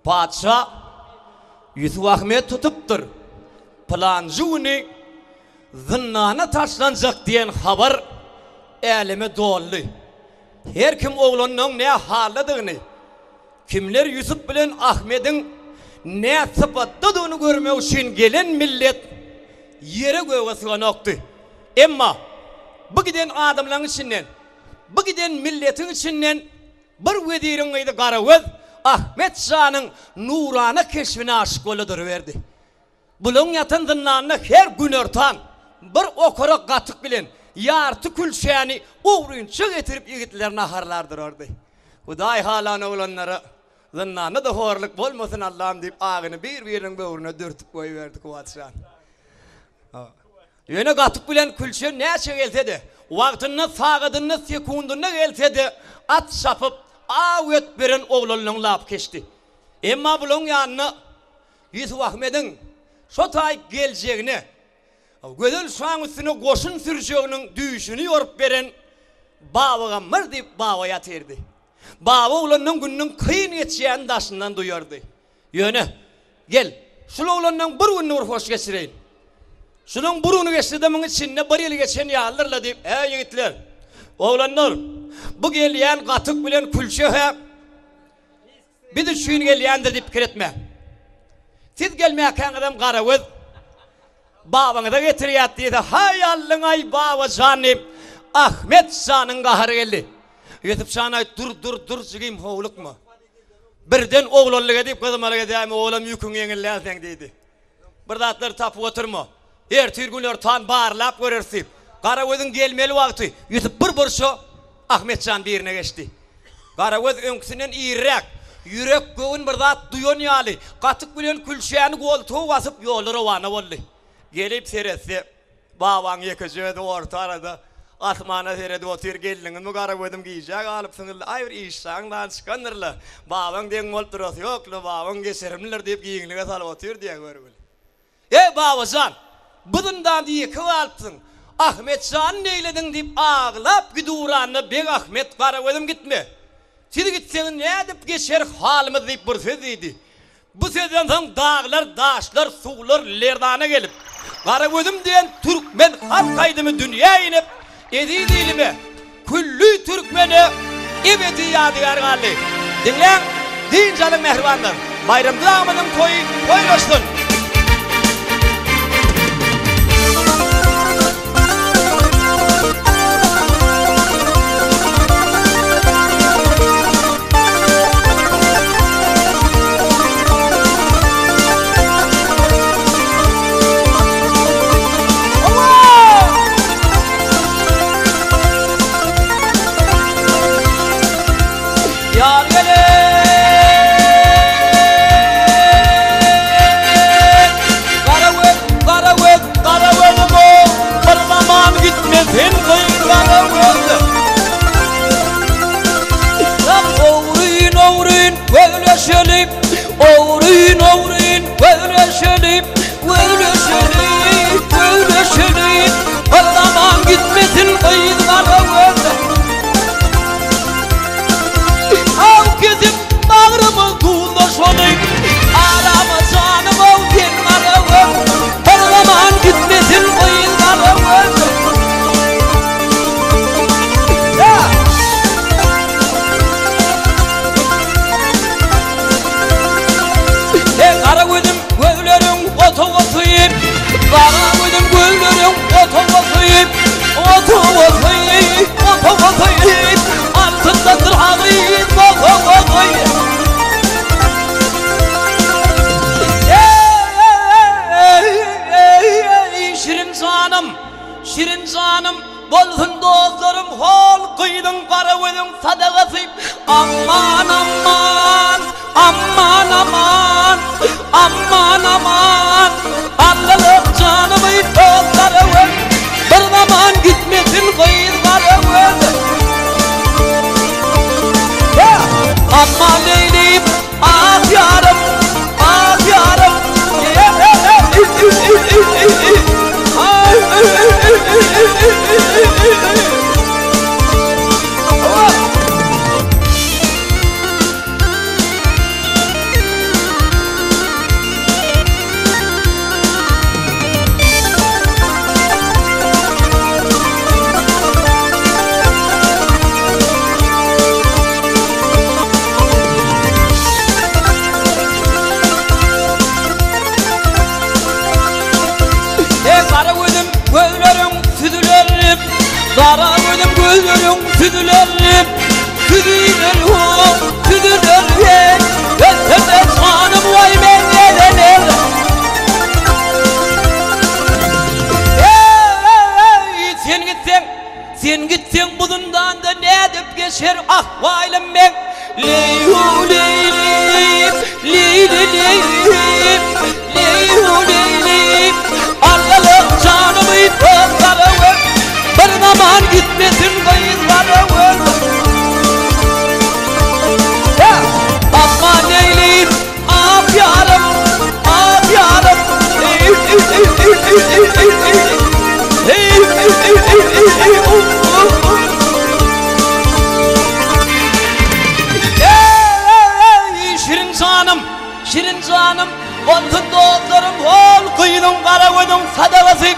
Patyşa Ýusup Ahmet tutupdyr. Pylanjy güni zyndana taşlanjak diýen habar äleme doldy. Her kim oglanyň nä haldadygyny, kimler Ýusup bilen Ahmediň nä sypatdadygyny görmek üçin gelen millet ýere-göge syganokdy. Emma bu giden adamlaryň içinden, bu giden milletiň içinden Bir weziriň gyzy Garagöz Ahmet şanyň nurana keşbine aşyk boldy duruberdi. Bulaň ýatan zyndanyna her günortan bir okara gatyk bilen ýarty külçäni ogrynça getirip ýigitleri naharlar durardy. Hudaý halan oglanlara zyndanda-da horluk bolmasyn Allam diýip agyny bir-biriniň böwrüne dürtüp goýberdi Kuwat jan. Ýöne gatyk bilen külçe näçe gelse-de, wagtynda, sagadynda, sekundynda gelse-de, at çapyp, aw et beren oglanlaň lapykeçdi. Emma bulaň ýanyna Ýusup Ahmediň şo taý geljegine, gözel şaň üstüne goşun sürjeginiň düýşüni ýorup beren Babagammar diýip baba ýatyrdy. Baba oglanyň gününiň kyn geçýänini daşyndan duýardy. Ýöne, gel, şul oglandan bir gününi bir hoş geçireýin. Şunuň bir güni geçse-de muň içinde bir ýyl geçen ýalydyr-la diýip, Äý, ýigitler, oglanlar, bu gelýän gatyk bilen külçe-hä biz üçin gelýändir diýip pikir etmäň. Siz gelmäkäňizem Garagöz babaňyza getirýät diýse, haý, allyň-aý, baba jan diýip, Ahmet janyň gahary geldi. Ýusup jan aýt, dur, dur, dur, jigim, howlukma. Birden oglanlyk edip gyzmalyk edäýme olam ýüküň ýeňil däl seň diýdi. Bir zatlar tapyp oturma. Ertir günortan barlap göreris diýip, Garagözüň gelmeli wagty Ýusup bir burça, Ahmetjan birine geçdi. Garagöz öňküsinden irräk, ýürek göwün bir zat duýan ýaly, gatyk bilen külçäni goltuga basyp ýola rowana boldy. Gelip seretse, Babaň ýekeje özi orta arada asmana seredip otyr, Geldiňizmi Garagözüm gijä galypsyňyz-la, aý bir işjaň zady çykandyr-la, babaň deň bolup durasy ýok-la, babaň geçirimlidir diýip giňlige salyp otyr diýýär görgüli. Eý, baba jan, bu zyndanda ýeke galypsyň, Ahmet jany neýlediň diýip aglap gidiwranda Beg Ahmet Garagözüm gitme, siz gitseňiz nädip geçer halymyz diýip bir söz diýdi. Bu sözden soň daglar, daşlar, suwlar lerzana gelip, Garagözüm diýen türkmen halk aýdymy dünýä inip, eziz ilime, külli türkmene ebedi ýadygär galdy. Diňläň, dynç alyň mähribanlar! Baýramgül agamyzyň toýy toý goşsun! Ýar gelen Gara göz, gara göz, gara gözüm-ow, Bir zaman gitme sen gyz gara göz. Ogryn ogryn gözleşeli, Ogryn ogryn gözleşeli, Gözleşeli, gözleşeli, Bir zaman gitmesin gyz gara göz. Aw kesip bagrymyz duzlaşaly, Arama janym-ow sen gara göz. Bir zaman gitmesin gyz gara göz. Eý gara gözüm gözleriň otagasy, Gara gözüm gözleriň otagasy, Otagasy, otagasy, Altyndandyr agyz bosagasy. Eý, şirin janym, şirin janym, Bolsun dostlarym hol gyzyň gara gözüň sadagasy Aman aman aman aman aman aman Allalar janymy. Süzüler, süzüler, süzüler, hey. Ölsem-de janym waý men nedener. Eý, sen gitseň, sen gitseň bu zyndanda nädip geçer ahwalym meň. Leý-hu leý-leý, leý-li-leý, Leý-hu-leý-leý, Allalar janymy tozlara wer, Bir zaman gitmesin gyzlara wer. Hä! Aman eýleýip, ak ýarym, ak ýarym, Eý, şirin janym, Şirin janym, bolsun dostlarym, hol gyzyň gara gözüň sadagasy.